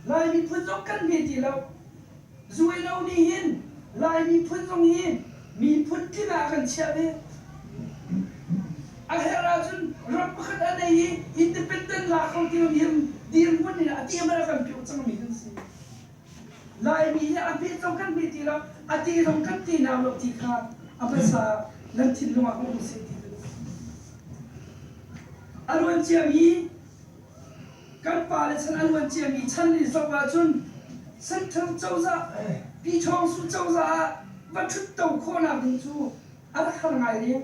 Lai miphun zong kan hme ti lo. UNO nih hin Lai miphun zong hi miphun tling ah a kan chiah ve. A herh ahcun ram pakhat a nei i independent la kho ti lo dirhmun in a ti a kan pioh cangmi kan si. Laimi hi a hmet zong kan hmet ti lo, a ti zong kan ti nau lo ti kha a hmasa nan thinlung ah um seh ti ka duh. A luan ciami kan pale chan a luan ciami chan in zoh ahcun Central cozah Pi Thawng Su cozah ah va ṭhutto khawhnak ding cu a rak har ngai ve.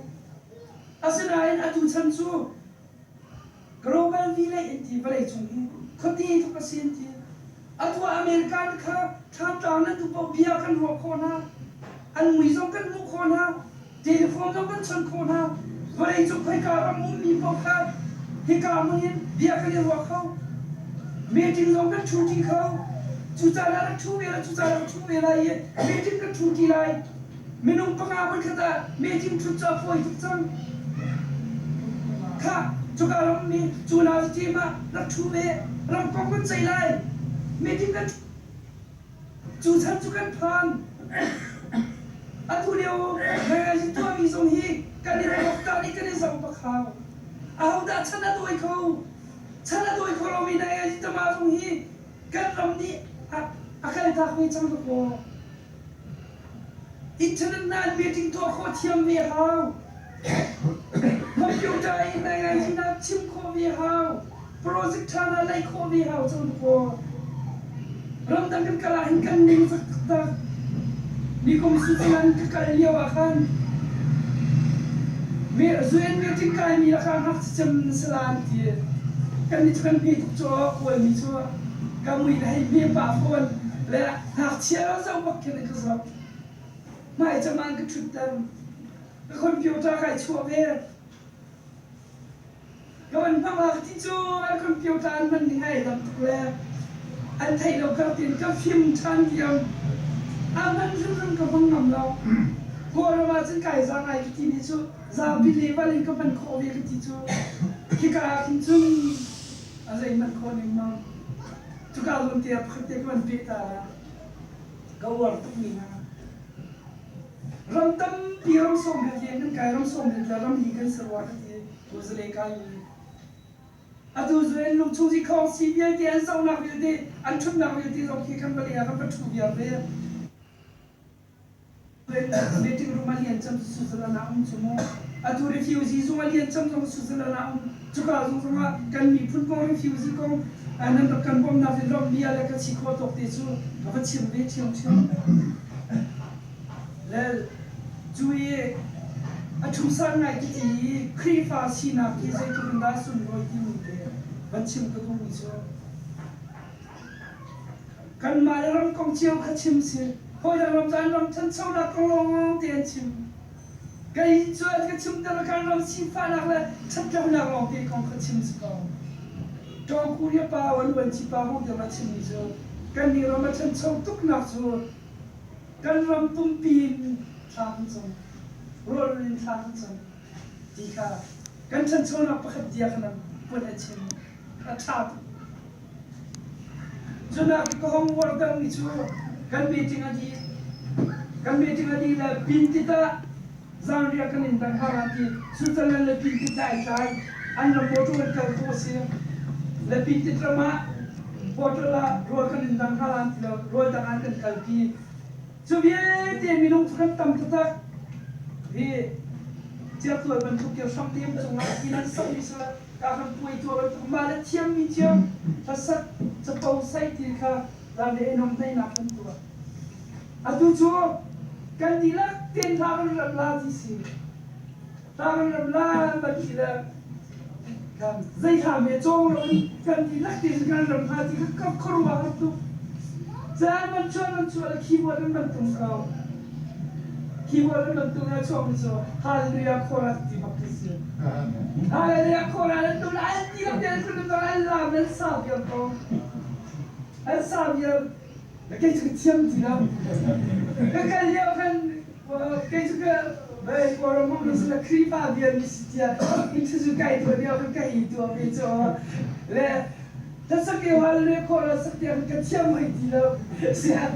Asinain atu chan cu Global village in ti vawleicung hi khuate tluk a si an ti. Atu ah American kha thlantlang nan duh paoh bia kan ruah khawh hna. An mui zong kan hmuh khawh hna. Telephone zong kan chawnh khawh hna. Vawleicung khoika ram ummi paoh kha hika hmun in bia kan i ruah kho. Meeting zong kan ṭhu ṭi kho. Cu caan ah rak ṭhu ve la, cu caan ah rak ṭhu ve lai i meeting kan ṭhu ṭi lai. Minung panga voikhat ah meeting ṭhut cu a fawi tuk cang. Khah, cuka ram mi cu na team ah rak ṭhu ve, ram kong kan ceih lai. Meeting kan cu chan cu kan phan. Atu lio magazine tuahmi zong hi kan i ruak i kan i zoh bak hau. Ahodah chan a dawi kho? Chan a dawi kho lomi magazine tama zong hi kan ram nih a kaltak ve cang dakaw. Internet na meeting tuah khawh thiam ve hau. Computer in na ngai na chim khawh ve hau. Project ṭha na lei khawh ve hau cang dakaw. Ramdang kan kal ah hin kan ning zak taktak. Nikum Switzerland ka kal lio ah khan UN meeting kaimi lakah ngakchia cem na si la an ti. Kannih cu kan hme tuk cu Kawlmi cu ka mui le hei hme pah fawn le Ngakchia zoh bak khin ka zoh. Hmaicam ah an ka ṭhutter. Ka computer kai chuah ve. Ka van hmang ah ti cu an computer an hman ning ai dang tuk le an theih lo kar tiin ka fim ṭhan diam. A hman hrimhrim ka hmang ngam lo. Kawlram ah cun kai za ngai ka ti ni cu zapi level in ka hman khawh ve ka ti cu. Khika ah khin cun a zei hman khawh ning mang. Cuka zawn te ah pakhat te ka van peh ta la. Ka uar tukmi hna. Ram tampi ram sawm he rian kan kai ram sawm he ram hi kan si rua ka ti tu zale kai mi. Atu zuen lungchung zi khong si vialte an zohnak vialte an ṭhutnak vialte zong khi kan vale ah kan va ṭhu viar ve. Meeting room a lian cem cu Switzerland ah um cu mu. Atu refugee zung a lian cem zong Switzerland ah um. Cuka zung zongah kan miphun kong refugee kong nan rak kan bawmhnak in lawmh bia le ka chi khawh tawk te cu ka va chim ve ṭhiamṭhiam. Le cu i a ṭhumsan ngai ti i Khrihfa sinak hi zeitluk in dah sunlawi timi te van chim ka duhmi cu Kanmah le ram kong cio kha chim si. Hawidang ram cu an ram ṭhanchonak kong lawng te an chim. Kei cu an ka chimter kan ram sifahnak le ṭhatlonak lawng te kong kha chim si ko. Ṭawng Korea pa wan uanci pa hong tiang a chimmi cu kannih ram a ṭhancho tuknak cu kan ram pumpi in thla kan cam. Rawl in thla kan cam ti kha kan ṭhanchonak pakhat dia kha nan put a chim. A ṭha tuk. Cun ka hong uar deuhmi cu kan meeting a dih. Kan meeting a dih le pintit ah zaanriah kan in dang hna ti Switzerland le pintit ai tlai. An ram motor an kal khawh a si. Le pintit ram ah hotel ah rawl kan in dang hna lan ti lo rawl dang an kan kalpi. Cu vialte minung cu kan tam taktak. Hi certual bantuk ke hramtem cungah inn an sakmi si ka kan puai tuah bantuk mah le thiammi cio hlasak capo sai ti kha zan le enom teinak kan tuah. Atu cu kan dihlak ten hla kan ram la ti si. Hla kan ram la ban ti le zei hla me cawng lo in kan dihlak ten kan ram hla ti kha khuaruah har tuk. Caan man chuah man chuah le keyboard an man tung ko. Keyboard an man tung le chuak mi cu Hallelujah chorus ti bak khi si. Hallelujah chorus an tung an ti lo te an tung an lam an sa viar ko. An sa viar. Kei cu ka thiam ti lo. Ka kal lio khan kei cu ka vai Kawlram hmang mi sila Khrihfa vial mi si tiah interview kai tuah lio khan ka hi tuah ve cu le. Hlasak i hallelujah khawh lo sak tiang ka thiam hoi ti lo. Siah.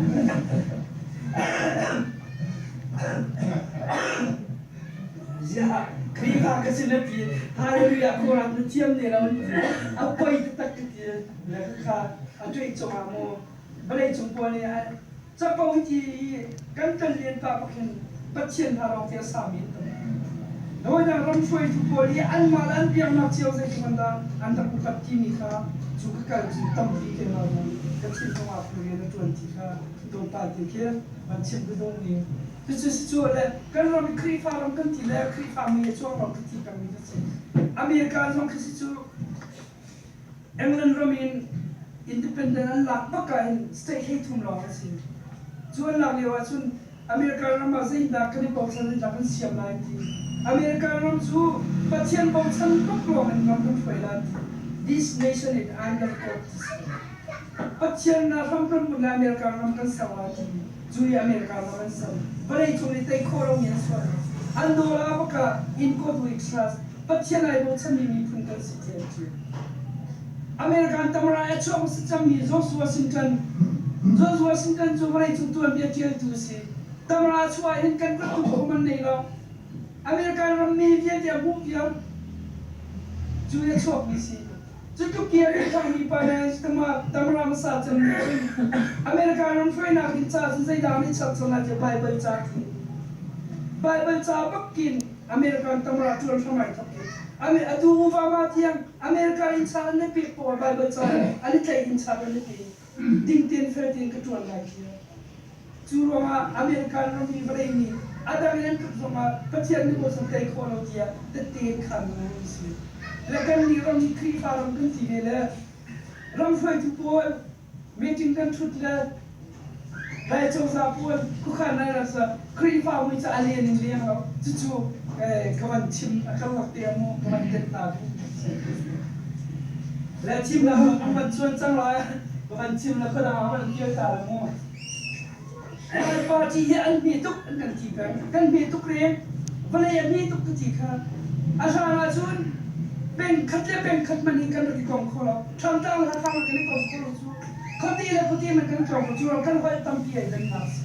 Ziah Khrihfa ka si na ti hallelujah khuarak na thiam ne lo an ti. A poi taktak ka ti. Le kha a tuih cungah mu vawlei cung pawl nih capo hi ti kan kan lian pa pakhin Pathian hna lawng te a sami an tam. Hawinak ram hruaitu pawl hi anmah le an biaknak cio zeitluk an dah an rak upat timi kha cu ka kal cu tampi ke lo ka thinlung ah rian a ṭuan ti kha tlawmpal te khi van chim ka duh mi. Cucu si cu le kan ram i Khrihfa ram kan ti le Khrihfa mi a cuang ram ka ti pengmi ka si. America zong khi si cu England ram in independent an lak bak ah hin state 13 lawng an si. Cu an lak lio ahcun America ram ah zeitindah kan i bochan in dah kan siam lai an ti. America ram cu Pathian bochan bak lawng in ram kan hruai lai an ti. This nation is under God ti si. Pathian na hram kan bunh lai America ram kan ser lai ti. Cu i America ram an ser. Vawlei cung i tei khawh lomi an sual. An dollar bak ah in God we trust. Pathian ai bochanmi miphun kan si ti an ti. American tamra a chuak hmasa cangmi Joshua Washington George Washington cu vawleicung tuanbia ṭialtu a si. Tamra chuah ah hin kan tluk tu man nei lo. American rammi vialte a hmuh viar cu a chuakmi si. Cutluk i a rinthangmi pa le tamra hmasa cem nih cun America ram hruainak ding ca cun zeidah an i cherhchan lai tiah Baibal ca ti. Baibal ca bakin American tamra ṭuan hram ai thawk i atu Obama tiang America inn chan an i pek poah Baibal ca an i tlaih inn chan an i pe. Ding tein fel tein ka ṭuan lai tiah. Cu ruangah American ram i vawlei nih a dang in an tluk zongah Pathian nih bochan tei khawh lo tiah tette in khan a si. Le kannih ram hi Khrihfa ram kan ti ve le ram hruaitu pawl meeting kan ṭhut le Lai cozah pawl khuakhan lai ram sa Khrihfa mui ca a len in leng lo. Cucu ka van chim a karlak te mu ka van tenh ta duh. Le thimnak an van chuan cang lai ka van chim le khuadang ah van kir ta le mu. Lai party hi an hme tuk an kan ti peng. Kan hme tuk re. Vawlei a hme tuk ka ti kha. A hrang ahcun peng khat le peng khat man in kan rak i kom kho lo. Thantlang le Hakha kan i kom kho lo cu. Khuate le khuate man kan tlawng ko cu kan holh tampi ai dan hna si.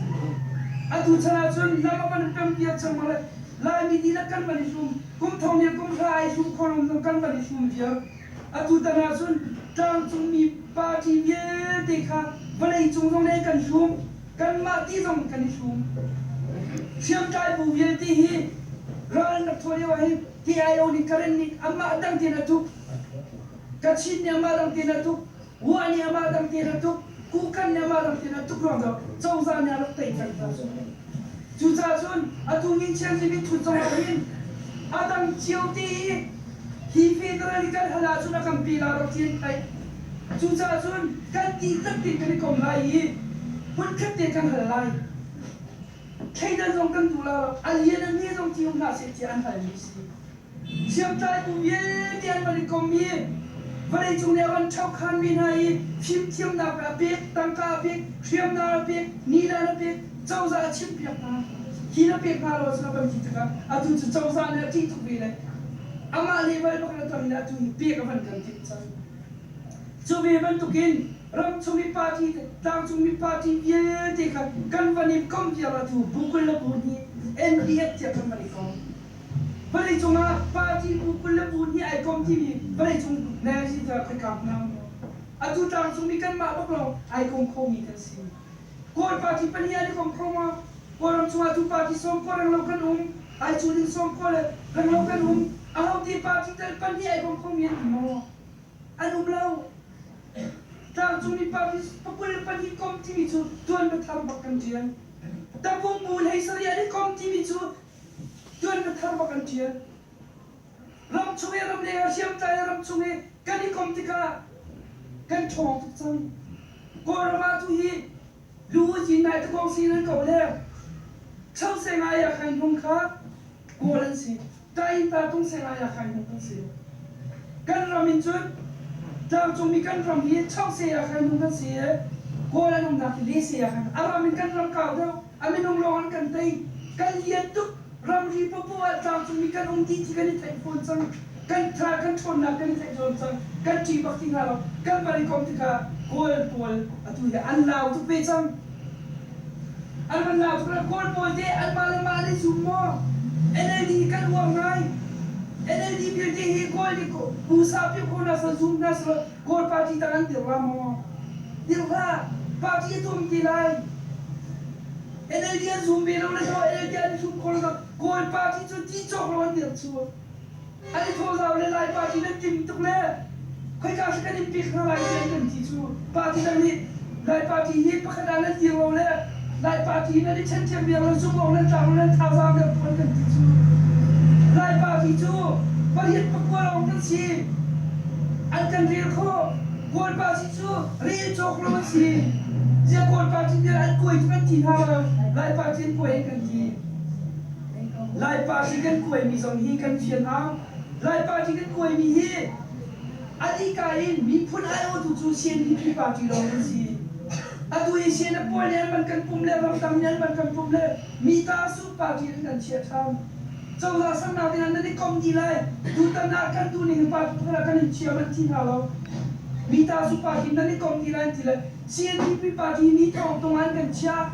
Atu chan ahcun lam a van pem piak cang ma le Laimi dihlak kan van i hlum. Kum thong le kum hra ai hlum kho lo kan van i hlum viar. Atu tan ahcun tlangcungmi party vialte kha vawleicung zong le kan hlum, kanmah ti zong kan i hlum. Hriamtlai bu vialte hi ral an rak thawh lio ah hin KIO nih Karen nih amah dang tein a tuk, Kachin nih amah dang tein a tuk, Wah nih amah dang tein a tuk, Kukan nih amah dang tein a tuk ruang cu cozah nih a rak tei peng hna. Cucaah cun atu Nginchem timi thut zong ah hin a dang cio te i hi federal i kan hal ahcun a kan pe la lo ti an theih. Cucaah cun kan dihlak tein kan i kom lai i hmunkhat te kan hal lai. Thleidan zong kan duh la lo. A lian a hme zong ti um hlah seh tiah an halmi si. Hriamtlaitu vialte an van i kom i vawleicung nih a van ṭhohkhanmi hna i fimthiamnak a pek, tangka a pek, hriamnam a pek, nilan a pek, cozah a chimhpiak hna. Hi na pek hna lo cun a van ti tikah atu cu cozah nih a ṭih tuk ve le amah level bak in a ton i atu hi pek a van kan timh cang. Cu ve bantukin ramchung i party tlangcungmi party vialte kha kan van i komh viar atu bu 22 NDF tiah kan van i kom. Vawleicung ah party bu 22 nih ai kom timi vawleicung magazine cu khoika hmanh ah um lo. Atu tlangcungmi kanmah bak lawng ai kom khomi kan si. Kawl party pahnih an i kom kho maw? Kawlram chungah tu party sawm kaw renglo kan um, ai cu ding sawm kaw le renglo kan um. Ahote party tal pahnih ai kom khomi an um maw? An um lo. Tlangcungmi party pakul le pahnih kom timi cu tuanbia thar bak kan ṭial. Tapung bu hlei sarih an i kom timi cu Tuanbia thar bak an ṭial. Ramchung i ramleng ah hriamtlai i ramchung i kan i kom tikah kan ṭhawng tuk cang. Kawlram ah tu hi lu zin nai takong sin an ko le Choseng ah ya khain hung kha Kawl an si. Tainta tungseng ah ya khain hung kan si. Kan ram in cun tlangcungmi kan ram hi Chose ya khain hung kan si i Kawl an umnak hi Lese ya khain a ram in kan ram kau deuh. A minung lawng an kan tei. Kan lian tuk. Ramri popoh ah tlangcungmi kan um dih ti kan i theih fawn cang. Kan tha kan ṭhawnnak kan i theih fawn cang. Kan ṭih bak ti hna lo. Kan van i komh tikah Kawl pawl atu hi an lau tuk ve cang. An van lau tuk le Kawl pawl te anmah le mah an i zum maw? NLD kan uar ngai. NLD vialte hi Kawl nih Pu Sa Pio ko hna seh zum hna seh Kawl party tang an dir la maw? Dir hlah. Party a tum ti lai. NLD an zum ve lo le to NLD an zum kho lo Kawl party cu ti cawk lo an dir chu. An i thawzau le Lai party nan tim tuk le khoika si kan in pek hna lai ti an kan ti cu party dang nih Lai party hi pakhat ah nan dir lo le Lai party nan i ṭhenthiam viar lo zumh awk nan tlak lo nan thazaang deuh tuk an kan ti cu Lai party cu pariat pakua lawng kan si an kan rel khawh Kawl party cu rel cawk lo an si ziah Kawl party nih an kuai tuk an ti hna lo Lai party an kuai an kan ti Lai party kan kuaimi zong hi kan fian hau. Lai party kan kuaimi hi a dihka in miphun aiawhtu cu CNDP party lawng kan si. Atu hi CNF pawl nih an van kan pum le ramdang nih an van kan pum le mita su party an kan chiah ṭhan. Cozah sernak dingah nan i kom dih lai. Tutan ah kan duhning in party pakhat ah kan in chiah manh ti hna lo. Mita su party nan i kom dih lai an ti le CNDP party mi thawng tung an kan chiah.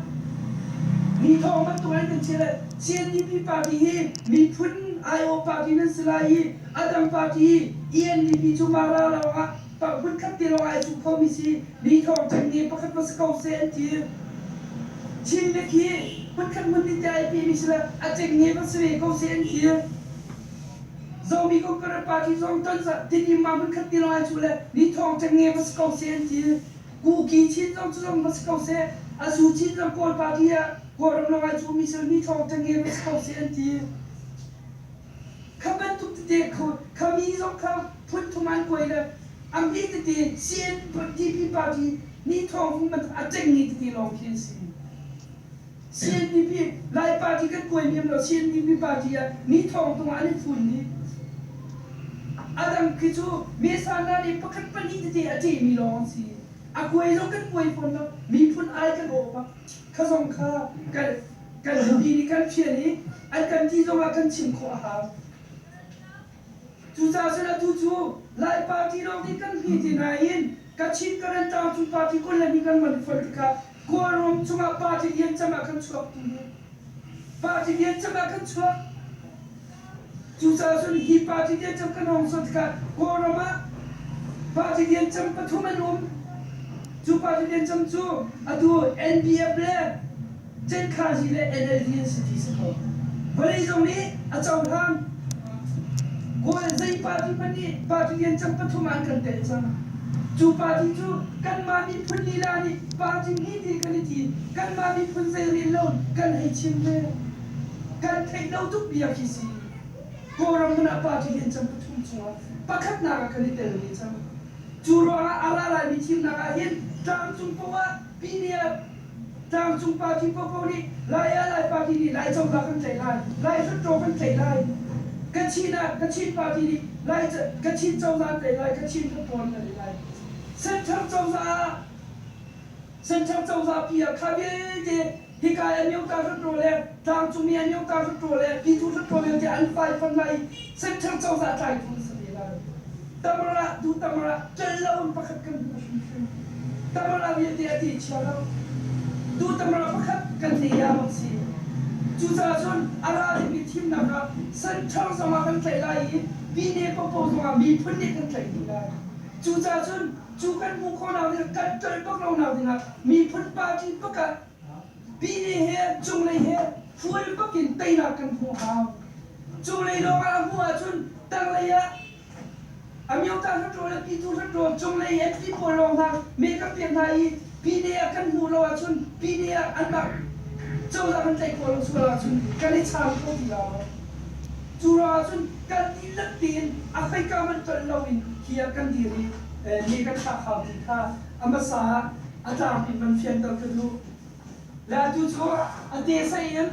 Mi thawng bantuk an kan chiah le CNDP party hi miphun aiawh party nan si lai i a dang party ENDP cu Mara lawngah hmunkhat te lawng ai cuh khomi si mi thawng ṭengnge pakhat va si ko seh an ti. Chin bik hi hmunkhat hmun nih te ai pemi si le a ṭengnge va si ve ko seh an ti. Zomi Congress party zong ton Tidim ma hmunkhat te lawng ai cuh le mi thawng ṭengnge va si ko seh an ti. Kuki Chin zong cu zong va si ko seh, a su Chin zong Kawl party ah Kawlram lawng ai cuhmi si mi thawng ṭengnge va si ko seh an ti. Kha bantuk tete kha mi zong kha phun thum an kuai le a mi tete CNDP party mi thawng fung bantuk a ṭengnge tete lawng khi an si. CNDP Lai party kan kuai niam lo CNDP party ah mi thawng tung ah an i fun dih. A dang khi cu mesana nih pakhat pahnih tete a ṭehmi lawng an si. A kuai zong kan kuai fawn lo. Miphun ai kan awh bak. Kha zong kha kan kan mipi nih kan fian i an kan ti zong ah kan chim khawh a hau. Cucaah cun atu cu Lai party lawng nih kan hme te nain Kachin Karen tlangcung party 22 kan van i fonh tikah Kawlram chungah party lian cem ah kan chuak tu hi party lian cem ah kan chuak. Cucaah cun hi party lian cem kan hong chuah tikah Kawlram ah party lian cem pathum an um. Cu party lian cem cu atu NDF le Cenkhazi le NLD an si ti si ko. Vawlei zong nih a cohlan. Kawl zei party hmanh nih party lian cem pathum ah an kan telh cang. Cu party cu kanmah miphun lila nih party hnih ti kan i ti. Kanmah miphun zei rian lo kan hei chim ve. Kan theih lo tuk bia khi si. Kawlram hmun ah party lian cem pathum chungah pakhatnak ah kan i tel ve cang. Cu ruangah a ra laimi thimnak ah hin tlangcung poah PDF Tlangcung party paohpaoh nih Lai ah Lai party nih Lai cozah kan tlaih lai, Lai Hluttaw kan tlaih lai. Kachin ah Kachin party nih Lai Kachin cozah an tlaih lai, Kachin Hluttaw an tlaih lai. Central cozah ah Central cozah pi ah kha vialte hika i Amyota Hluttaw le tlangcungmi Amyota Hluttaw le Pyithu Hluttaw vialte an fai fon lai i Central cozah tlaitu an si ve lai. Tamara du Tamara ṭel lo in pakhat kan hmuh hrimhrim. Tamara vialte a ti chia lo. Tu Tamara pakhat kan nei ah bak si. Cucaah cun a ra dingmi thimnak ah central zongah kan tlaih lai i pyine paohpaoh zongah miphun nih kan tlaih dih lai. Cucaah cun cu kan hmuh khawhnak dingah kan ṭolh bak lonak dingah miphun party pakhat pyine he cunglei he fual bakin teinak kan hmuh hau. Cunglei lawngah a hmuh ahcun tanglei ah Amyota Hluttaw le Pyithu Hluttaw cunglei MP pawl lawng hna me kan pek hna i Pyine ah kan hmuh lo ahcun Pyine ah anmah cozah kan tlaih khawh lo sual ahcun kan i chaang kho ti lai lo. Cu ruangah cun kan dihlak tein a khoika hmanh ṭolh loin hi ah kan dir i me kan thlak hau ti kha a hmasa ah a tlangpi van fianter ka duh. Le atu cu a te sai in.